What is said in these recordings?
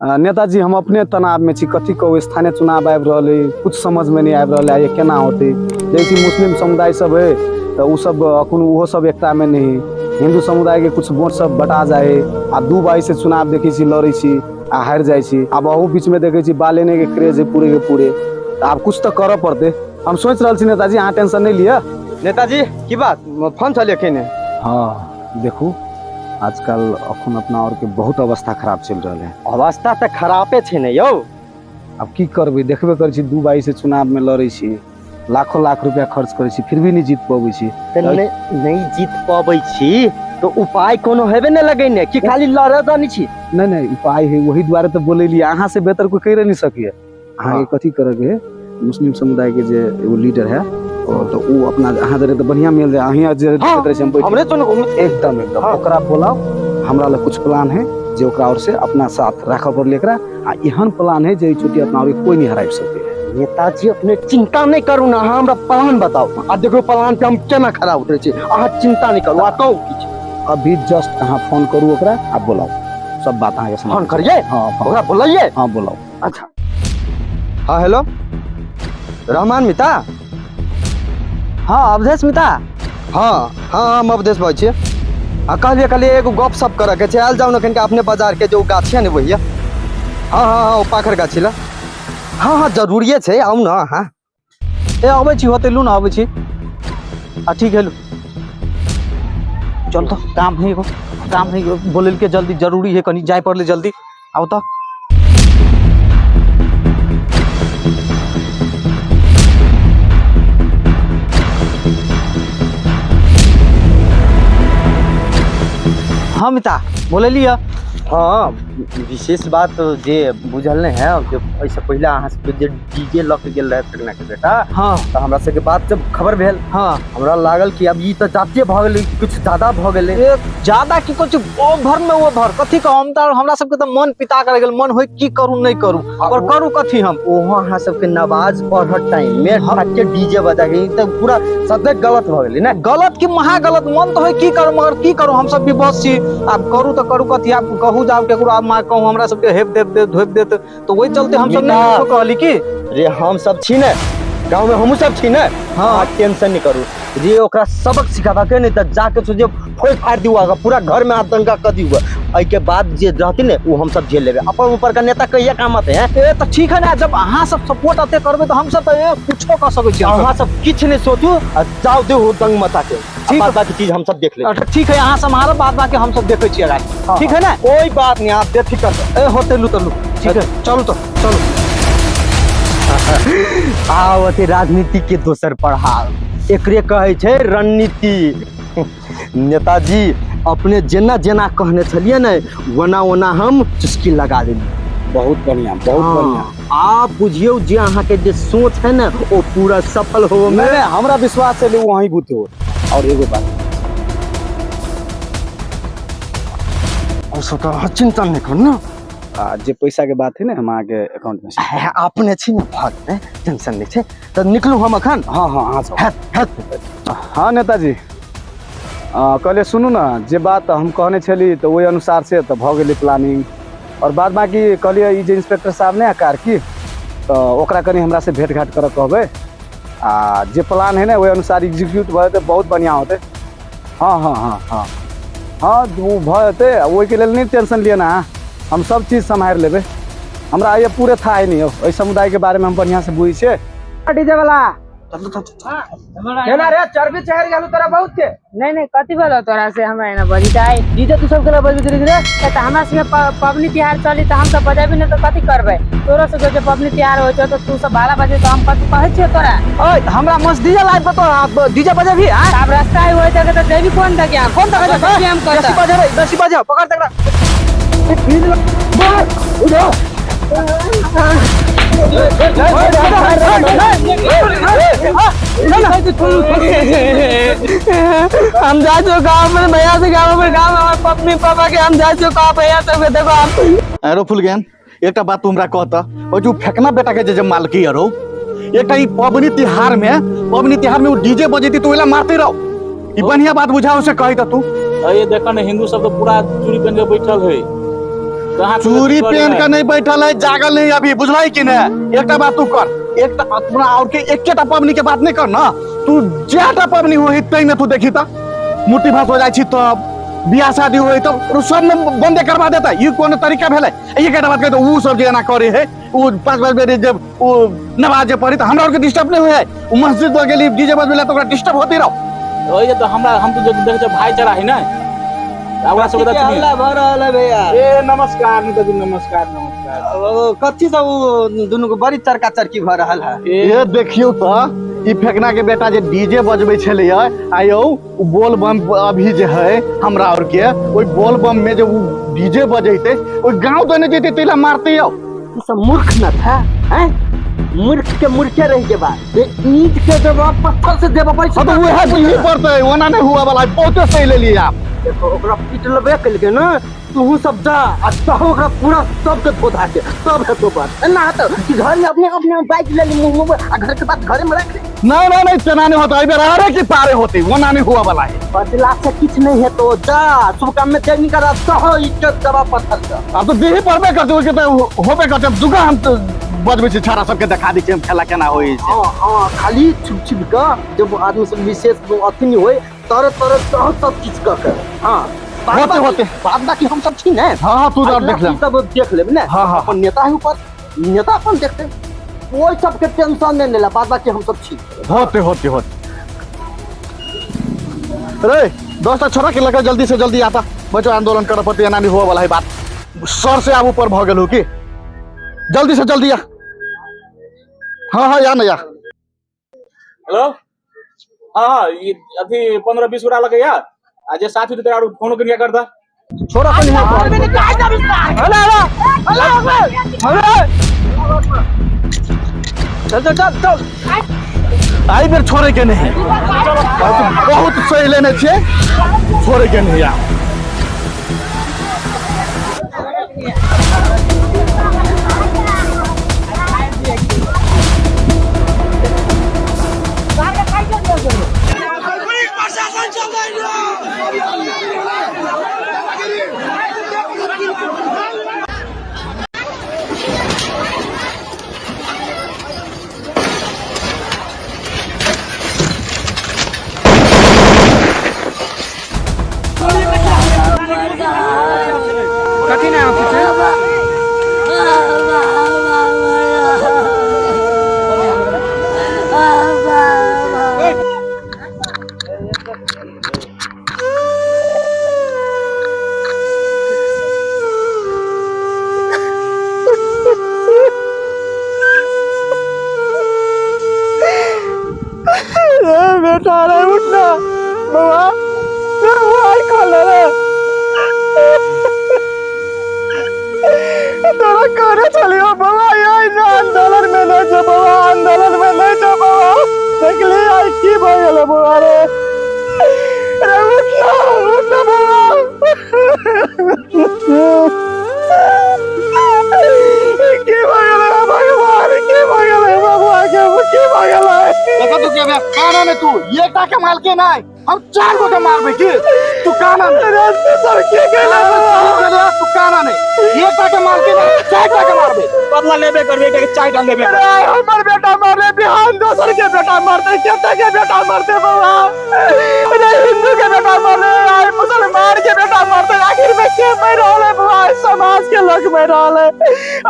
नेताजी हम अपने तनावमे छी, कथी कहू, स्थानीय चुनाव आबि रहल है, कुछ समझमे नहि आबि रहल है केना होतै। जैसे मुस्लिम समुदाय सब है तऽ ओ सब अखन ओहो सब एकतामे नहि है, हिन्दू समुदायके कुछ वोट सब बटा जाइ है, आ दू भाई से चुनाव देखै छी लड़ै छी आ हारि जाइ छी। आब अहू बीचमे देखै छी बालेनेके क्रेज है पूरे के पूरे, तऽ आब कुछ तऽ करऽ पड़तै। हम सोचि रहल छी नेताजी, अहाँ टेंशन नहि लिअ। नेताजी की बात, फोन चलिए केने? हाँ देखू, आजकल अखन अपना और के बहुत अवस्था खराब चलि रहल है। अवस्था तऽ खराबे छै ने यौ। आब की करबै, देखबे करै छी दू भाई से चुनाव में लड़ै छी, लाखों लाख रुपया खर्च करै छी, फिर भी नहीं जीत पबै छी। तऽ नहि जीत पबै छी तऽ उपाय कोनो हेबे ने लगेने कि खाली लड़े दनी छी? नहीं नहीं उपाय है, वही दुआरे तऽ बोलेलियै, अहाँ से बेहतर कोई कहि नहीं सकिए। अहाँके कथी करऽके है, मुस्लिम समुदाय के जे एगो लीडर है तो ओ अपना अहाँ जरे तऽ बढ़िया मिल जाए, अहीं जे देखैत रहै छी हम बैठ हमरे तो एकदम एकदम। हाँ। ओकरा बोलाउ, हमरा लग कुछ प्लान है जे ओकरा और से अपना साथ राखऽ पड़लै एकरा, आ एहन प्लान है जे ई चुटी अपना और कोई नहीं हराबि सकै है। नेताजी अपने चिंता नहीं करू ना, अहाँ हमरा प्लान बताउ आ देखो प्लान पे हम केना खड़ा उतरे छी, अहाँ चिंता नहीं करू। आ कहू किछु अभी जस्ट अहाँ फोन करू ओकरा आ बोलाउ, सब बात अहाँके समझ फोन करिए? हाँ, फोन। ओकरा बोलाइए? हाँ बोलाउ। अच्छा हाँ हेलो रहमान मिता? हाँ अवधेश मिता। हाँ हाँ हम अवधेश बाजै छियै। हाँ कहलियै कहलियै एगो गप सप करऽके छै, आयल जाउ ने कनिका अपने बाजारके जे ओ गाछी है ने वही। हाँ हाँ हाँ ओ पाखर गाछी लए। हाँ हाँ जरूरिये छै, आउ ने अहाँ। ए अबै छी, होतै लू ने, अबै छी। आ ठीक है लू, चल तो काम है एगो, काम है एगो, बोलेल के जल्दी जरूरी है, कनी जाय पड़ले जल्दी, आओ तो। हाँ मिता बोलेलियै? हाँ विशेष बात जे बुझल नहीं है, जे एहिसँ पहिले अहाँ सबके जे डीजे लऽ के गेल रहै फगना के बेटा, हाँ। तऽ हमरा सबके बात जब खबर भेल, हाँ। हमरा लागल कि अब ई तऽ जातिये भऽ गेलै, किछु ज्यादा भऽ गेलै। ए, ज्यादा की कुछ ओभर में ओभर कथी कहू, हम तऽ हमरा सबके तऽ मन पिता कर गेल, मन होय की करू नहीं करू, पर करू कथी हम? ओहो अहाँ सबके नमाज पढ़ टाइम में हाँ। ठाके डीजे बजा के, ई तऽ पूरा सदे गलत भऽ गेलै ने। गलत की महा गलत, मन तऽ होय की करू मगर की करू, हम सब विवश छी, आब करू तऽ करू कथी, आब कहू जाब केकरो, आब माँ कहू हमरा सबके हेप देत देत धोप देत, तऽ ओहि चलते हम सब नहीं मिता। किछो कहली की रे हम सब छी ने गाँव में, हमहूँ सब छी ने। हाँ। अहाँ टेंशन नहीं करू, जे ओकरा सबक सिखाबा के नहीं तऽ जाके सोचे फोड़ फाड़ दियौ, आगा पूरा घर में आतंका कर दियौ, एहिके बाद जे रहती ने वो हम सब झेल लेबै। अपन ऊपर का नेता कहिया काम आते हैं? ए तऽ ठीक है ना, जब अहाँ सब सपोर्ट अते करबै तऽ हम सब तऽ ए कुछो कऽ सकै छी। अहाँ सब किछु नहीं सोचू आ जाओ देहो दंग मचा के, ठीक। बाद बाकी चीज हम सब देख लेबै। अच्छा ठीक है, अहाँ सम्हारो, बाद बाकी हम सब देखै छियै आगाँ। हाँ, ठीक है ना? कोई बात नहीं, आप बेफिक्र रहो। ए होते लू तऽ लू, ठीक है चलू तो चलू। आब अथी राजनीति के दोसर पढ़ाव, एकरे कहै छै रणनीति। नेताजी अपने जेना जेना कहने छलियै ने ओना ओना हम चुस्की लगा देली। बहुत बढ़िया, बहुत हाँ, बढ़िया। आप बुझियौ जे अहाँके जे सोच है ने ओ पूरा सफल होबे में। नहीं, नहीं, हमरा विश्वास है वो वहीं बूते हो। और एगो बात और सबका अहाँ चिंता नहीं करू ना। आ जे पैसा के बात है ने हम अहाँके अकाउंट में से। है, अपने छी ने भर में, टेंशन नहीं छै। तऽ निकलू हम अखन? हाँ हाँ अहाँ जाउ। हैत, हैत। हाँ नेताजी, कहलियै सुनू ने, जे बात हम कहने छली तऽ ओहि अनुसार से तऽ भऽ गेलै प्लानिंग, और बाद बाकी कहलियै ई जे इंस्पेक्टर साहब नहि है कार्की, तऽ ओकरा कनि हमरा से भेंट घाट करऽ कहबै, आ जे प्लान है ने ओहि अनुसार एग्जीक्यूट भऽ जेतै बहुत बढ़िआँ होतै। हाँ हाँ हाँ हाँ हाँ ओ भऽ जेतै, आ ओहिके लेल नहि टेंशन लिअ ने अहाँ, हम सब चीज सम्हारि लेबै, हमरा ये पूरे था है नहीं हो, एहि समुदाय के बारे में हम बढ़िया से बुझै छियै। डीजे वाला केना रे चर्बी चढ़ गेल तोरा बहुत के? नहीं नहीं कथी बोलो तोरा से हमरा एना बजिताई। डीजे तू सब केना बजबैत रही रे? तऽ हमरा संगे पबनी तिहार चली तऽ हम सब बजेबी नहीं तऽ कथी करबै? तोरो सबके जे पबनी तिहार होइ छौ तऽ तू सब भाला बजे तऽ हम कथी कहै छियौ तोरा? ओए तऽ हमरा मस्त डीजे लाइब के तोरा डीजे बजेबही, आँय? आब रास्ता ही होइ तक तऽ जेबी कोन तक हम? कोन तक जेबी? बजेबी हम कतऽ? बेसी बजेबै, बेसी बजाउ, पकड़ तकरा। हम जा चुका गाँव में भैया से गाँव में गाँव में पत्नी पापा के हम जा चुका भैया सबके देखो आप। अरे फुलगेन एकटा बात तू हमरा कहता, ओ जो फेकना बेटा के जे मालकी अरो, एकटा ई पबनी तिहार में वो डीजे बजेती तो ओला मारते रहो, ई बढ़िया बात बुझाओ से कही त तू। अरे देखा ने हिंदू सब तो पूरा चूड़ी पहन के बैठल है। कहाँ चूड़ी पहन के नहीं बैठल है, जागल नहीं अभी, बुझलाई कि नहीं? एकटा बात तू कर, एकटा अपना और के एकेटा पबनी के बात नहीं कर ना, तू जेटा पबनी होई तै ने तू देखी त मुट्ठी भास हो जाइ छी, तब बियाह शादी होई तब और सब में बंदे करवा देता। ई कोन तरीका भेलै? एकेटा बात कहि उ सब जे एना करे है, उ 5 बेर जब उ नमाज जे पढ़ी त हमरा और के डिस्टर्ब नहीं होय है। उ मस्जिद पर गेली डीजे बजबेला त ओकरा डिस्टर्ब होती रहो। ओहि जे तो हमरा हम तो जो देखै छियै भाईचारा है ना, ओकरा सब के हल्ला भऽ रहल है भैया। ए नमस्कार नेताजी, नमस्कार नमस्कार। कथी सब उ दुनू के बड़ी चरका चरकी भऽ रहल है। ए देखियौ त ई फेकना के बेटा जे डीजे बजबै छलैया, आयौ उ बोल बम अभी जे है हमरा और के ओइ बोल बम में जे उ डीजे बजैते ओइ गांव देने जैते तैला मारते यौ। तू सब मूर्ख न था हैं, मूर्ख के मूर्खे रह के बाद ईंट के जवाब पत्थर से देबा पैसा। हाँ तो वह यही पड़ते, ओना नहीं हुआ वाला, बहुते सही ले लिए आप। देखो ओकरा पीट लेबे कलके ना, तू सब जा आ चाहो ओकरा पूरा सबके धो धा के तब हेतो बात। ना तो कि घर में अपने अपने बाइक ले ली मुंह में आ घर के बात घरे में रख ले। नहीं नहीं नहीं तेना नहीं होता, एहि बेर आरे की पारे होती, ओना नहीं हुआ वाला है। बदला से किछ नहीं है तो जा शुभ काम में देर नहीं करा, चाहो इज्जत जवाब पत्थर से। अब तो देही पड़बे करते, ओहिके तो होबे करते। अब दुका हम तो बजबै छी, छाड़ा सबके देखा दै छी हम खेला केना होइ छै। हाँ हाँ खाली छुप छुप के जब आदमी सब विशेष अथी नहीं होए तरह तरह चाहो सब चीज कऽ के। हाँ होते होते बात बाकी हम सब छी ने। हाँ हाँ तू अगला देख ले, चीज सब देख लेब ने। हाँ हाँ अपन नेता है ऊपर, नेता अपन देखते, कोई सबके टेंशन नहीं लेला, बात बाकी हम सब छी। होते होते होते रे 10टा छोरा के लगा जल्दी से जल्दी आता, बचो आंदोलन कर पड़ते, एना नहीं हुआ वाला है बात। सर से आब ऊपर भ गेल हो की, जल्दी से जल्दी आ। हाँ हाँ या ना या। हेलो हाँ हाँ ये अथी 15-20 गोरा लगे या आ जे साथी तो आरो फोनो कनिया करता। छोड़ा अपन यहाँ पर। चल चल चल चल। आई बेर छोड़े के नहीं, बहुत सही लेने छे, छोड़े के नहीं यार। कथी नाम छै? बेटा रे उठना बाबा, मोबाइल खोल रे, तोरा करे चलियो बाबा, ये आंदोलन में नहीं छो बाबा, आंदोलन में नहीं छो बाबा, देखली आई की भऽ गेलै बाबा रे, रे उठना उठना बाबा, की भऽ गेलै भगवान, की भऽ गेलै बाबा के, की भऽ गेलै? देखा तू के काना ने, तू एकटा के माल के नहीं, हम 4 गो के मारबे की, तू काना ने। रे तू सब की केला बाबा? तू काना ने, एकटा के माल के नहीं, 4टा के मारबे। बदला लेबे करबे, एकटा के 4टा लेबे करबे। रे हमर बेटा मारले, बिहान दोसर के बेटा मारते, केते के बेटा मारते बाबा, रे हिंदू के बेटा मारले, आइ मुसलमान के बेटा मारते, आखिर में के मर रहल है बाबा? समाज के लोग मर रहल है,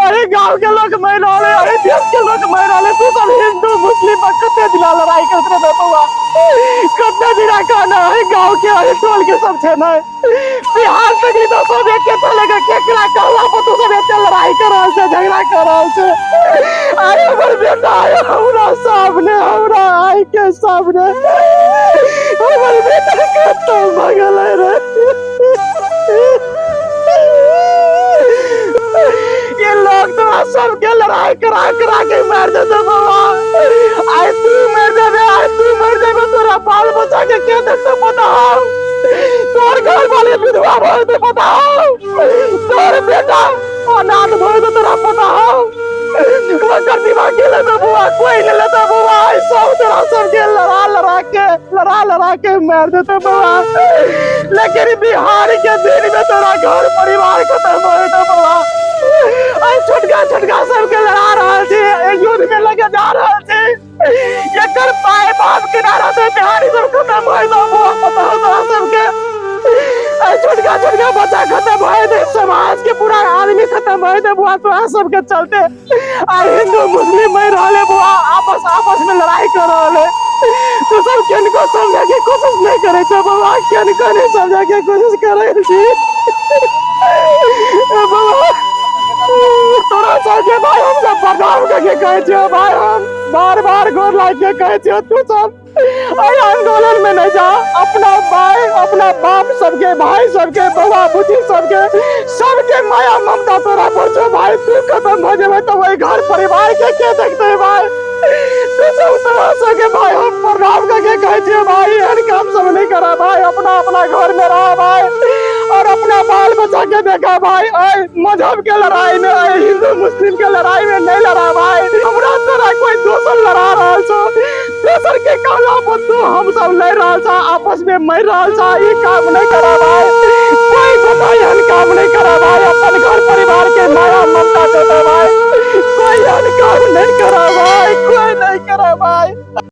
अरे गांव के लोग मर रहल है, अरे देश के लोग मर रहल है। तू सब हिंदू मुस्लिम में कते दिना लड़ाई करते रहे बाबा, कते दिना कहना है गांव के अरे टोल के सब छै ना, बिहार तक तो सब एके चले के केकरा कहला पर तू सब एते लड़ाई कर रहल छै, झगड़ा कर रहल छै। अरे हमर बेटा आय हमरा सामने, हमरा आइ के सामने हमर बेटा कतौ भऽ गेलै रे। ये लोग तो सबके लड़ाई करा करा के मार देते बाबा, आइ तू मर जेबे, आइ तू मर जेबे, तोरा बाल बच्चा के के देखते बताओ, तोर घर वाले विधवा भऽ जेतै बताओ, तोर बेटा अनाथ भऽ जेतै तोरा बताओ। ओकर दिमाग के लेतै बौआ, कोई नहीं लेतै बौआ। आइ सब तोरा सबके लड़ा लड़ा के, लड़ा लड़ा के मार देतै बौआ, लेकिन बिहार के दिन में तोरा घर परिवार खत्म हो जेतौ बौआ। आइ छोटका छोटका सबके लड़ा रहल छी, एहि युद्ध में लगे जा रहल छी, एकर पाय बाप के ना रहतै, बिहारी सब खत्म हो जेतौ बौआ। पता हो तोरा सबके, आइ छोटका छोटका बच्चा खत्म हो जेतै, समाज के पूरा आदमी खत्म हो जेतै बौआ तोरा सबके चलते। आइ हिंदू मुस्लिम मरि रहल है बौआ, आपस आपस में लड़ाई कर रहल है। तू सब किनको समझे के कोशिश नहीं करे छो बौआ, किनको नहीं समझे के कोशिश करे छी बौआ। तोरा सबके भाई हम सब प्रणाम करके कहै छियौ भाई, हम बार बार गोर लाग के कहै छियौ, तू सब एहि आंदोलन में नहीं जा। अपना भाई, अपना बाप सबके, भाई सबके, बौआ बुच्ची सबके, सबके माया ममता तोरा पर छौ भाई। तू खत्म भऽ जेबै तऽ ओहि घर परिवार के के देखतै भाई? तू सब, तोरा सबके भाई हम प्रणाम करके कहै छियौ भाई, एहन काम सब नहीं करा भाई। अपना अपना घर में रह भाई और अपना बाल बच्चा के देखा भाई। ऐ मजहब के लड़ाई में, ऐ हिंदू मुस्लिम के लड़ाई में नहीं लड़ा भाई। हमरा तोरा कोई दोसर लड़ा रहल छौ, दोसर के कहला पर तू हम सब लड़ रहल छा, आपस में मर रहल छा। ई काम नहीं करा भाई।